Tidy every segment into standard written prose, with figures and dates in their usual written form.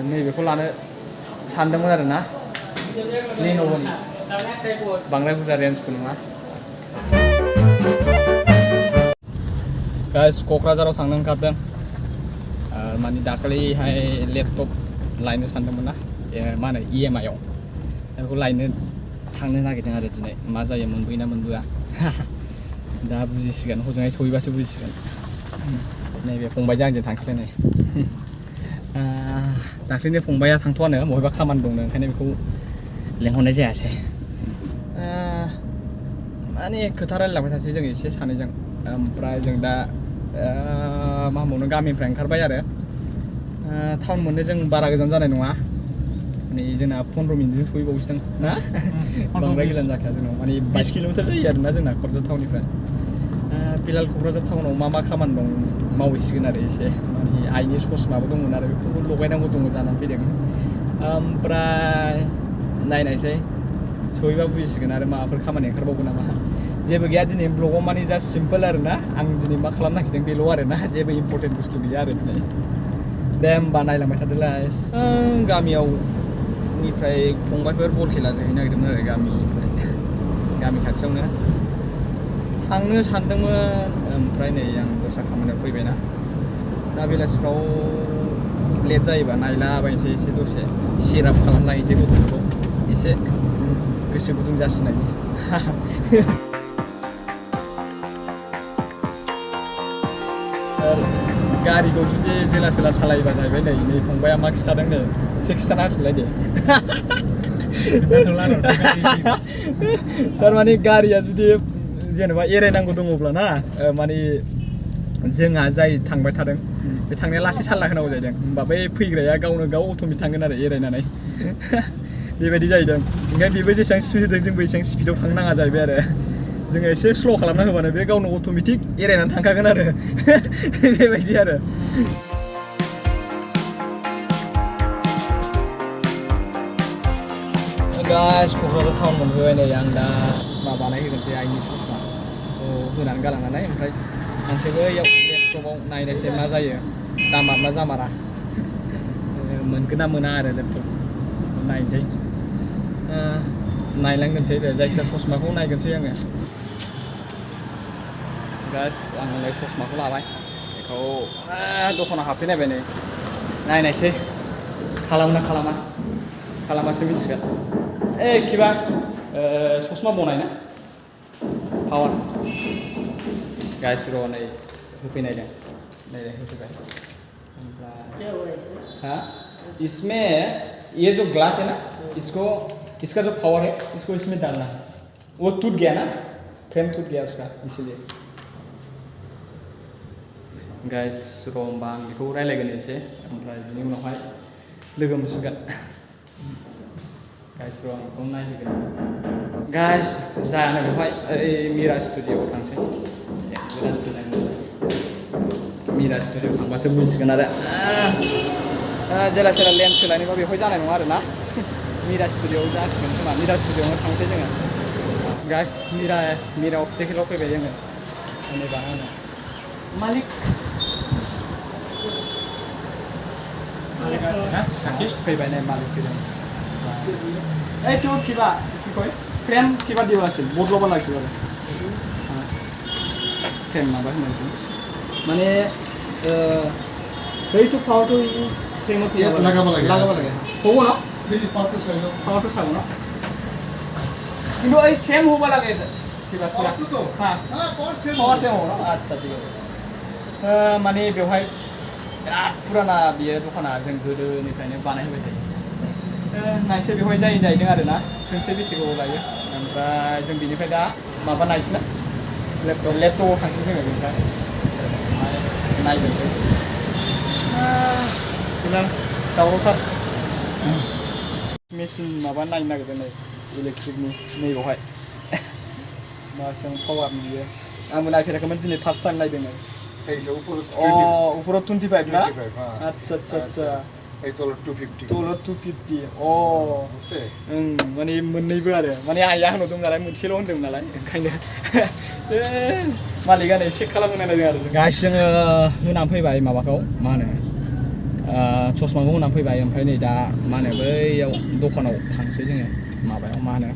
नैबेखौ लानो सानदोंमोन आरो ना लेन'भ'नि बांद्राय बुरजा रेन्जबो नङा गाइस क'क्राझाराव थांनो ओंखारदों माने दाखालिहाय लेपटप लायनो सानदोंमोन ना मा होनो EMI आव बेखौ लायनो थांनो नागिरदों आरो दिनै मा जायो मोनबोयो ना मोनबोआ दा बुजिसिगोन हजोंहाय सहैबासो बुजिसिगोन नैबे फंबायजों आंजों थांसैलाय नै दाख्लैनि फंबाया थांथ'आनो बबेबा खामानि दंनो ओंखायनो बेखौ लेंहरनाय जायासै माने खोथा रायलायलांबाय थासै जों एसे सानैजों ओमफ्राय जों दा मा होनबावनो गामिनिफ्राय ओंखारबाय आरो टाउन मोननो जों बारा गोजान जानाय नङा माने जोंना 15 मिनिटजों सहैबावसिदों ना बांद्राय गोजान जाखाया जोंनाव माने 20 किल'मिटार जायो आरोना जोंना क'क्राझार टाउननिफ्राय फिलहाल क'क्राझार टाउनाव मा खामानि दं मावहैसिगोन आरो एसे माने आइनि ससमाबो दंमोन आरो बेखौबो लगायनांगौ दङ जानानै फैदों ओमफ्राय नायनायसै सहैबा बुजिसिगोन आरो माबाफोर खामानि ओंखारबावगोन नामा जेबो गैया दिनै ब्लगाव माने जास्ट सिम्पोल आरो ना आं दिनै मा खालामनो नागिरदों बेल' आरो ना जेबो इम्पर्टेन्ट बुस्थु गैया आरो दिनै दे होमबा नायलांबाय थादोलाय गामियाव निफ्राय फंबायफोर बल खेला जोहैनो नागिरदोंमोन आरो गामि खाथियावनो थांनो सानदोंमोन ओमफ्राय नै आं दस्रा खामानियाव फैबायना दा बेलासिफ्राव लेट जायोबा नायलाबायनोसै एसे दसे सिराप खालामलायनोसै गथ'फोरखौ एसे गोसो गुदुं जासिनायनि गारिखौ जुदि जेला सेला सालायोबा जाहैबाय नै फंबाया मा खिथादों नै एसे खिथाना होफिनलाय दे थारमाने गारिया जुदि जेनेबा एरायनांगौ दङब्ला ना माने जोंहा जाय थांबाय थादों बे थांनाया लासै सालना होनांगौ जाहैदों होमबा बै फैग्राया गावनो गाव अट'मेटिक थांगोन आरो एरायनानै बेबायदि जाहैदों ओंखायनो बेबो जेसेबां स्पिड होदों जोंबो एसेबां स्पिडाव थांनो नाङा जाहैबाय आरो जोङो एसे स्ल' खालामना होबानो बे गावनो अट'मेटिक एरायनानै थांखागोन आरो बेबायदि आरो गाइस क'क्राझार टाउन मोनफैबाय नै आं दा ससमा बानायहोगोनसै आइनि ससमा होनानै गालांनानै ओमफ्राय सानसेबो इयाव लेपटपाव नायनायसै मा जायो दामारना जामारा मोनगोन ना मोना आरो लेपटप नायनोसै नायलांगोनसै दे जायखिजाया ससमाखौ नायगोनसै आङो गाइस आंलाय ससमाखौ लाबाय बेखौ दखानाव हाबफैनायबाय नै नायनायसै खालामना खालामासो मिथिगोन किबा ससमा बनाय ना पावार गाइस र' नै होफैनायदों नै होफैबाय ओमफ्राय हाँ इसमें ये जो ग्लास है ना इसका जो पावर है इसको इसमें डालना है वो टूट गया ना फ्रेम टूट गया उसका इसीलिए गाइस र' होमबा आं बेखौ रायलायगोन एसे ओमफ्राय बिनि उनावहाय लोगो मोनसिगोन गाइस र' आं बेखौ नायहोगोन गाइस जायानो बेवहाय ओइ मिरा स्टुडिय'आव थांसै गोदान मिरा स्टुडिय'आव थांबासो बुजिगोन आरो जेला सेला लेन्स सोलायनोबा बेवहाय जानाय नङा आरो ना मिरा स्टुडिय'आव जासिगोन खोमा मिरा स्टुडिय'आवनो थांसै जोङो गाइस मिरा अप्टिकेलाव फैबाय जोङो नै बानायनो मालिक फैबाय नै मालिक फैदों এই তো কিবা কি কয় ফ্রেম কিবা দিব আছিল বদলাব লাগিছিল আৰু ফ্রেম মাবা होननायखौ মানে এইটো পাওয়াৰটো ফ্রেমত লাগাব লাগে হ'ব ন পাওয়াৰটো চাব ন কিন্তু এই সেম হ'ব লাগে কিবা পাওয়াৰটো হ্যাঁ পাওয়াৰ সেম হ'ব ন আচ্ছা ঠিক আছে माने बेवहाय बिराद फुराना बियो दखाना जों गोदोनिफ्रायनो बानायहोबाय थायो नायसै बेवहाय जाहैदों आरो ना सोंसै बेसे गोबाव लायो ओमफ्राय जों बिनिफ्राय दा माबा नायसै ना लेपटपाव थांसै जोङो बेनिफ्राय नायनोसै दावरावथार मेचिन माबा नायनो नागिरदों नै इलेक्ट्रिकनि नैबावहाय माबाजों पावारनि बियो आंबो नायफेराखैमोन दिनै फार्स्ट टाइम नायदों आरो ऊपर 25 ना अच्छा এই তলত 250 तलत 250 माने मोननैबो आरो माने आइया होनो दं नालाय मोनसेल' होनदों नालाय ओंखायनो मालिकआ नै चेक खालामनो नायदों आरो गाइस जोङो होनानै फैबाय माबाखौ मा होनो ससमाखौ होनानै फैबाय ओमफ्राय नै दा मा होनो बैयाव दखानाव थांसै जोङो माबायाव मा होनो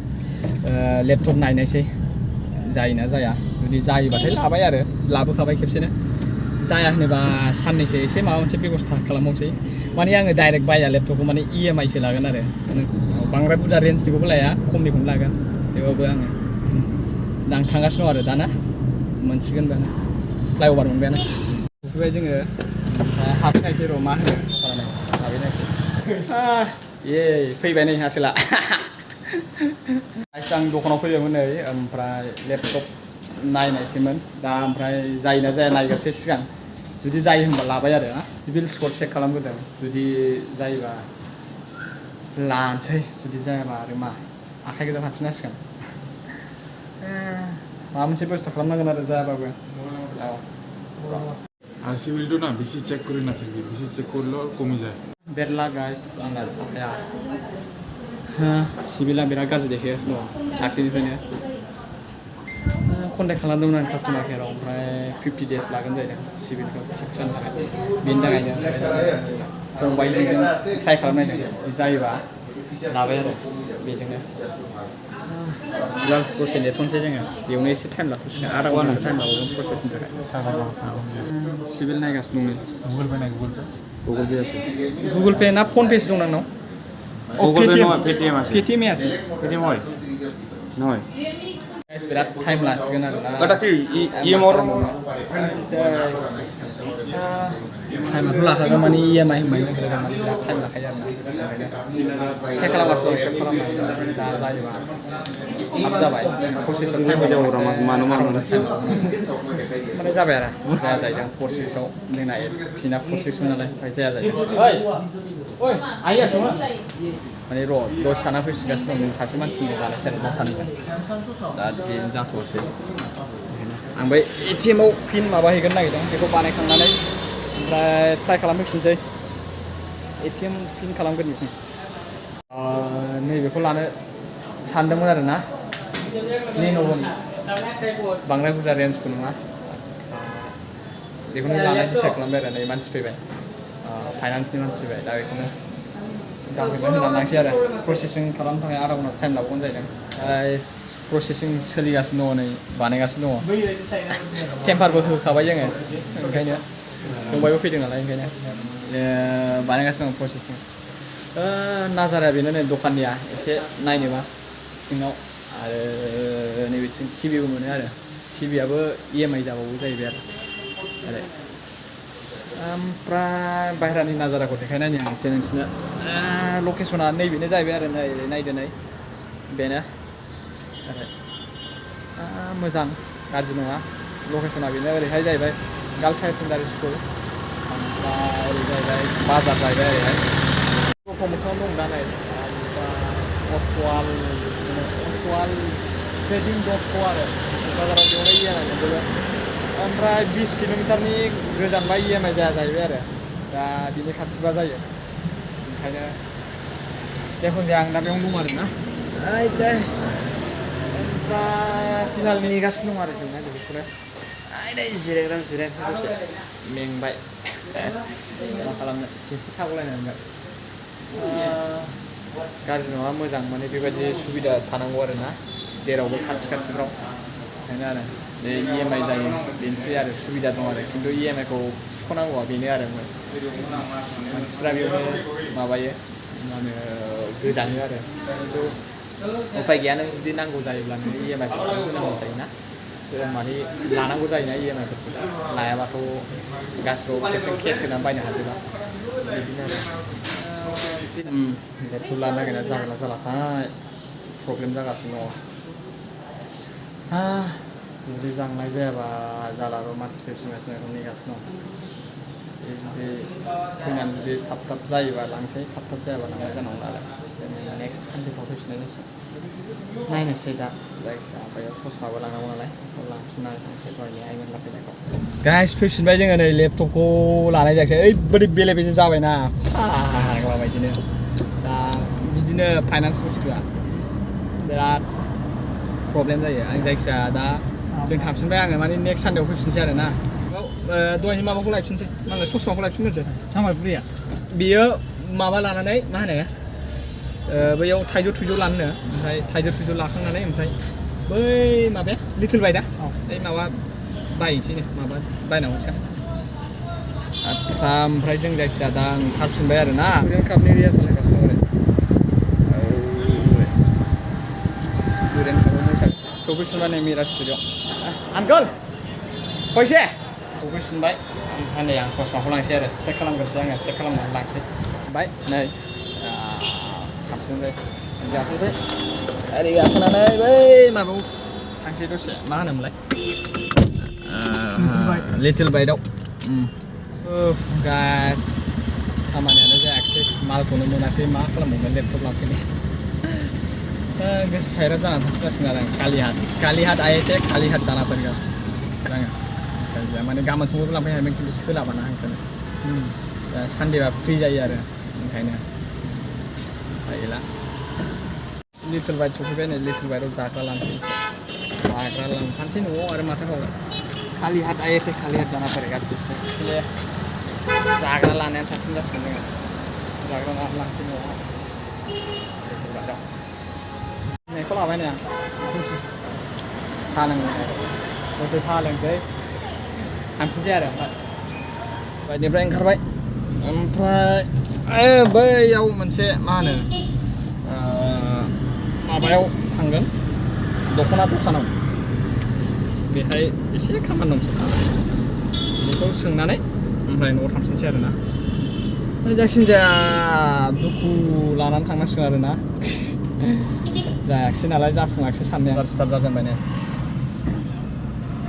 लेपटप नायनायसै जायोना जाया जुदि जायोबाथाय लाबाय आरो लाबोखाबाय खेबसेनो जाया होनोबा साननैसो एसे माबा मोनसे बेबस्था खालामबावसै माने आङो डाइरेक्ट बाया लेपटपखौ माने EMI सो लागोन आरो बांद्राय बुरजा रेन्जनिखौबो लाया खमनिखौनो लागोन थेवबाबो आङो दा आं थांगासिनो दं आरो दाना मोनसिगोन दाना फ्लाइअभार मोनबायानो सफैबाय जोङो हाबफैनायसै र' मा होनो फरायनाय हाबहैनायसै ये फैबाय नै आसोला आं दखानाव फैबायमोन नै ओमफ्राय लेपटप नायनायसैमोन दा ओमफ्राय जायोना जाया नायग्रोसै सिगां जुदि जायो होनबा लाबाय आरो सिभिल स्कर चेक खालामग्रोदों जुदि जायोबा लानोसै जुदि जायाबा आरो मा आखाइ गोजा थांफिननांसिगोन माबा मोनसे बेबस्था खालामनांगोन आरो जायाबाबो আর সিভিলটো না বেশি চেক করে না থাকবে বেশি চেক করলে কমে যায় बेरला गाइस आंना साफाया सिभिला बिराद गाज्रि देखायगासिनो दं दाख्लैनिफ्रायनो कन्टेक्ट खालामदोंमोन आं कास्टमार केयाराव ओमफ्राय 50 डेज लागोन जाहैदों सिभिलखौ चेक जानो थाखाय बेनि थाखायनो फंबायजों ट्राइ खालामनायदों जायोबा लाबाय आरो बेजोंनो दसे नेथ'नोसै जोङो बेयावनो एसे टाइम लाथ'सिगोन आधा घन्टासो टाइम लाबावगोन प्रसेसनि थाखाय सिभिल नायगासिनो दं गुगल पे नाय गुगल पे गुगल पे ना फन पेसो दं नोंनाव गुगल पे नङा पेटीएम আছে पेटीएम আছে पेटीएम হয় নয় बिराद टाइम लासिगोन आरो ना এটা কি ইএমআর टाइमाथ' लाखागोन माने EMI होनबाय बिराद टाइम लाखायो आरो ना चेक खालामगासिनो चेक खालामनानै दा जायोबा थाब जाबाय प्रसेसआव टाइम जाबाय मानो माने जाबाय आरो जाया जाहैदों प्रसेसआव जोंना फिना प्रसेसमोन नालाय ओमफ्राय जाया जाहैदों ओइ आइया सङो माने र' दसे थाना फैफिनगासिनो दं सासे मानसिनि जानायसै आरो दस्रानिफ्राय दा बेनो जाथ'सै आं बै ATM-आव पिन माबा हैगोन नागिरदों बेखौ बानायखांनानै ओमफ्राय ट्राइ खालामफैफिनसै ATM पिन खालामगोन नैबेखौ लानो सानदोंमोन आरो ना Lenovoनि बांद्राय बुरजा रेन्जबो नङा बेखौनो लानो डिसाइड खालामबाय आरो नै मानसि फैबाय फाइनान्सनि मानसि फैबाय दा बेखौनो गांफैबाय होननानै लांसै आरो प्रसेसिं खालामनो थाखाय आधा घन्टासो टाइम लाबावगोन जाहैदों प्रसेसिं सोलिगासिनो दङ नै बानायगासिनो दङ टेम्पारबो होखाबाय जोङो ओंखायनो फंबायबो फैदों नालाय ओंखायनो बानायगासिनो दं प्रसेसिं नाजाराया बेनो नै दखाननिया एसे नायनोबा सिङाव आरो नैबेथिं टिभिबो मोनो आरो टिभियाबो EMI जाबावो जाहैबाय आरो ओमफ्राय बाहेरानि नाजाराखौ देखायनायनि आं एसे नोंसिनो लकेसना नैबेनो जाहैबाय आरो नायदो नै बेनो आरो मोजां गाज्रि नङा लकेसना बेनो ओरैहाय जाहैबाय गार्लस हायार सेकेन्डारि स्कुल ओमफ्राय ओरै जाहैबाय बाजार जाहैबाय ओरैहाय दखान दं दा नै अस्वाल ट्रेडिं डटखौ आरो बाजाराव बेयावनो EMI मोनजोबो ओमफ्राय 20 किल'मिटारनि गोजानबा EMI जाया जाहैबाय आरो दा बिनि खाथिबा जायो ओंखायनो जेखुनु जाया आं दा बेयावनो दं आरो ना ओमफ्राय फिनाल नेगासिनो दं आरो जोंना बेखौनो जिरायग्रा दसे मेंबाय मा खालामनो सिनस्रि सागलायनांगोन गाज्रि नङा मोजां माने बेबायदि सुबिदा थानांगौ आरो ना जेरावबो खाथिफ्राव ओंखायनो आरो बे EMI जायो बेनोसै आरो सुबिदा दं आरो खिन्थु EMI-खौ सुख'नांगौआ बेनो आरो मानसिफ्रा बेयावनो माबायो मा होनो गोजाङो आरो खिन्थु उफाय गैया नों जुदि नांगौ जायोब्ला नों EMI-खौ होनांगौ जायोना माने लानांगौ जायोना EMI-फोरखौ लायाबाथ' गासिबो केस होनानै बायनो हाजोबा बिदिनो आरो लेपटप लानो नागिरनाया जागोन ना जालाथाय प्रब्लेम जागासिनो दङ जुदि जांनाय जायाबा जालाबो मानसि फैफिनगासिनो नेगासिनो दं जुदि फैनानै जुदि थाब जायोबा लांसै थाब जायाबा लांनाय जानांगौ आरो नेक्स्ट सानडेफ्राव फैफिननाय जासै नायनोसै दा जायखिजाया ओमफ्राय ससमाबो लांनांगौ नालाय लांफिननानै थांसै दहायनि आइमोन लाफैनायखौ गाइस फैफिनबाय जोङो नै लेपटपखौ लानाय जायासै ओरैबायदि बेले बेजे जाबायना फाग्ला बायदिनो दा बिदिनो फाइनान्स बुस्थुआ बिराद प्रब्लेम जायो आं जायखिजाया दा जों थांफिनबाय आङो माने नेक्स्ट सानडेआव फैफिनसै आरो ना दहायनि माबाखौ लायफिनसै मा होनो ससमाखौ लायफिनग्रोसै थांबाय बुरैया बियो माबा लानानै मा होनो बैयाव थाइजौ थुइजौ लानो ओमफ्राय थाइजौ थुइजौ लाखांनानै ओमफ्राय बै माबाया लिटिल बाइटआ बै माबा बायनोसैनो माबा बायनांगौसो आदसा ओमफ्राय जों जायखिजाया दा ओंखारफिनबाय आरो ना स्टुडेन्ट कापनि रिहार्सेल होगासिनो ओरै स्टुडेन्ट कापाव मोसानो सफैफिनबाय नै मिरा स्टुडिअ आंकोल फैसे सफैफिनबाय ओमफ्राय नै आं ससमाखौ लांसै आरो चेक खालामग्रोसै आङो चेक खालामनानै लांसै ओमफ्राय नै हाबफिनबाय गाखोसै ओरै गाखोनानै बै माबायाव थांसै दसे मा होनोमोनलाय लिटिल बाइटआव गास खामानियानो जायाखिसै मालखौनो मोनासै मा खालामबावनो लेपटप लांफैनो गोसो सायरा जानानै थांसिगासिनो आरो आं कालिहाट आइथे कालिहाट जाना फैगोन आङो माने गाबोन समफोरबो लांफैनो हायोमोन खिन्थु सोलाबाना आंखौनो सानडेबा फ्रि जायो आरो ओंखायनो गैला लिटिल बाइट सफैबाय नै लिटिल बाइटआव जाग्रा लानोसै जाग्रा लांफानोसै न'आव आरो माथो खालामो कालिहाट आइथे कालिहाट जाना फैगोन एसे जाग्रा लानायानो साबसिन जासिगोन जोङो जाग्रा लांसै न'आव लिटिल बाइटआव नेखौ लाबाय नै आं साहा लोंनो दसे साहा लोंसै थांफिनसै आरो बाइटनिफ्राय ओंखारबाय ओमफ्राय बैयाव मोनसे मा होनो माबायाव थांगोन दख'ना दखानाव बेहाय एसे खामानि दंसै बेखौ सोंनानै ओमफ्राय न'आव थांफिनसै आरोना जायखिजाया दुखु लानानै थांनांसिगोन आरोना जायाखिसै नालाय जाफुङाखिसै साननाया स्टार्ट जाजेनबाय नै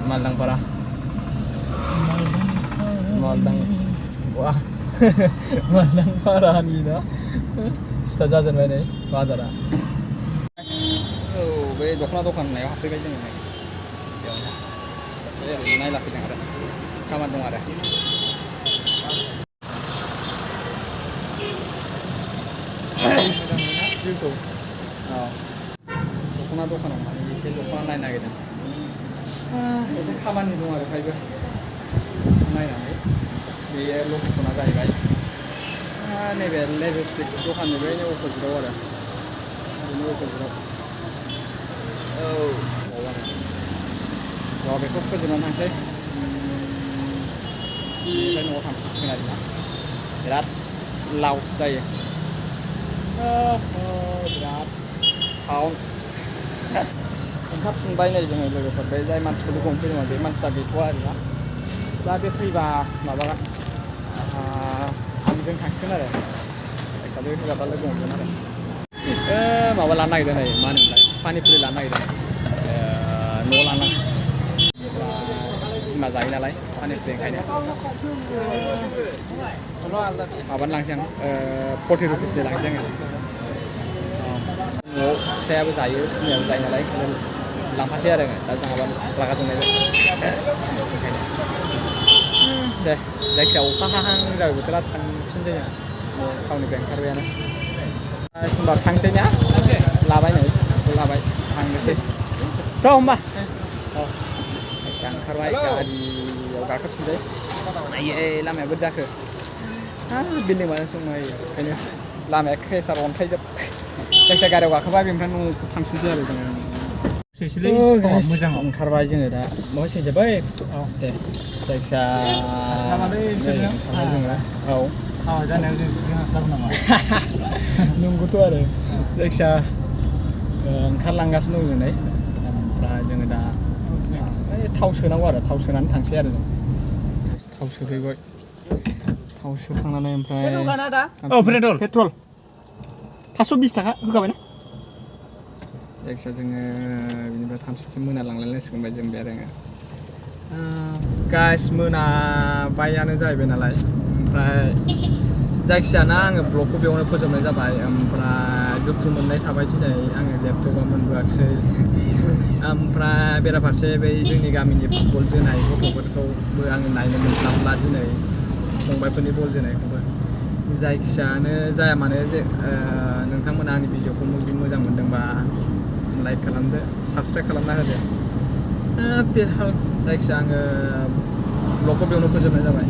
मालदांपारा मालदांपारानि ना स्टार्ट जाजेनबाय नै बाजारा औ बे दख'ना दखान होननायाव हाबफैबाय जोङो नै बेयावनो ओरैनो नायलाफैदों आरो खामानि दं आरो मोजां मोना भिउखौ औ दख'ना दखानाव माने एसे दख'ना नायनो नागिरदों एसे खामानि दं आरो बेहायबो नायनानै बेयो लकेसना जाहैबाय नैबे लेबस्टिक दखाननि बै अफ'जिटआव आरो बेनि अफ'जिटआव औ र' बेखौ फोजोबनानै थांसै बेनिफ्राय न'आव थांफिनसिगोन आरोना बिराद लाउड जायो बिराद साउन्ड ओंखारफिनबाय नै जोङो लोगोफोर बे जाय मानसिखौ लोगो हमफैदोंमोन बे मानसिया गैथ'वा आरोना दा बे फैबा माबा आंजों थांसिगोन आरो बे फैबा लोगो हमगोन आरो माबा लानो नागिरदों नै मा होनोमोनलाय पानिपुरि लानो नागिरदों न'आव लांनां बिमा जायो नालाय पानिपुरि ओंखायनो माबानो लांसै आं 40 रुपिसनि लांसै आङो न'आव फिथायाबो जायो बिमायाबो जायो नालाय लांफासै आरो दा जोंहाबा रागा जोंनाय जायो ओंखायनो दे जायखिया अखा हाहां जाबाय बोथोरा थांफिनसै जोङो टाउननिफ्राय ओंखारबायानो होनबा थांसै ना लाबाय नै लाबाय थांनोसै थ' होमबा औ ओंखारबाय गारियाव गाखोफिनसै आयै लामाया बोरै जाखो बिल्डिं बानायसो दंहाय ओंखायनो लामाया क्रेसार अन्थाइजोब जायखिया गारियाव गाखोबाय बेनिफ्राय न'आव थांफिनसै आरो जोङो मोजां ओंखारबाय जोङो दा बहाय सैजोब्बाय औ दे जायखिया ओंखारबाय जोङो औ जानायाव जों हास्लाबो नामा नंगौथ' आरो जायखिया ओंखारलांगासिनो दं जों ओमफ्राय जोङो दा थाव सोनांगौ आरो थाव सोनानै थांसै आरो जों थाव सोफैबाय थाव सोखांनानै ओमफ्राय पेट्रल 520 थाखा होखाबाय ना जायखिया जोङो बिनिफ्राय थामसिम मोनालांलायनांसिगोन बायदि जों बे आरो गाइस मोनाबायानो जाहैबाय नालाय ओमफ्राय जायखिजाया आङो ब्लगखौ बेयावनो फोजोबनाय जाबाय ओमफ्राय दुखु मोननाय थाबाय दिनै आङो लेपटपा मोनबोआखिसै ओमफ्राय बेराफारसे बै जोंनि गामिनि फुटबल जोनाय गथ'फोरखौबो आङो नायनो मोनस्लाबला दिनै फंबायफोरनि बल जोनायखौबो जायखिजायानो जाया मानो नोंथांमोना आंनि भिडिअखौ मोजां मोनदोंबा लाइक खालामदो साबसक्राइब खालामना होदो जायखिया आङो ब्लगखौ बेयावनो फोजोबनाय जाबाय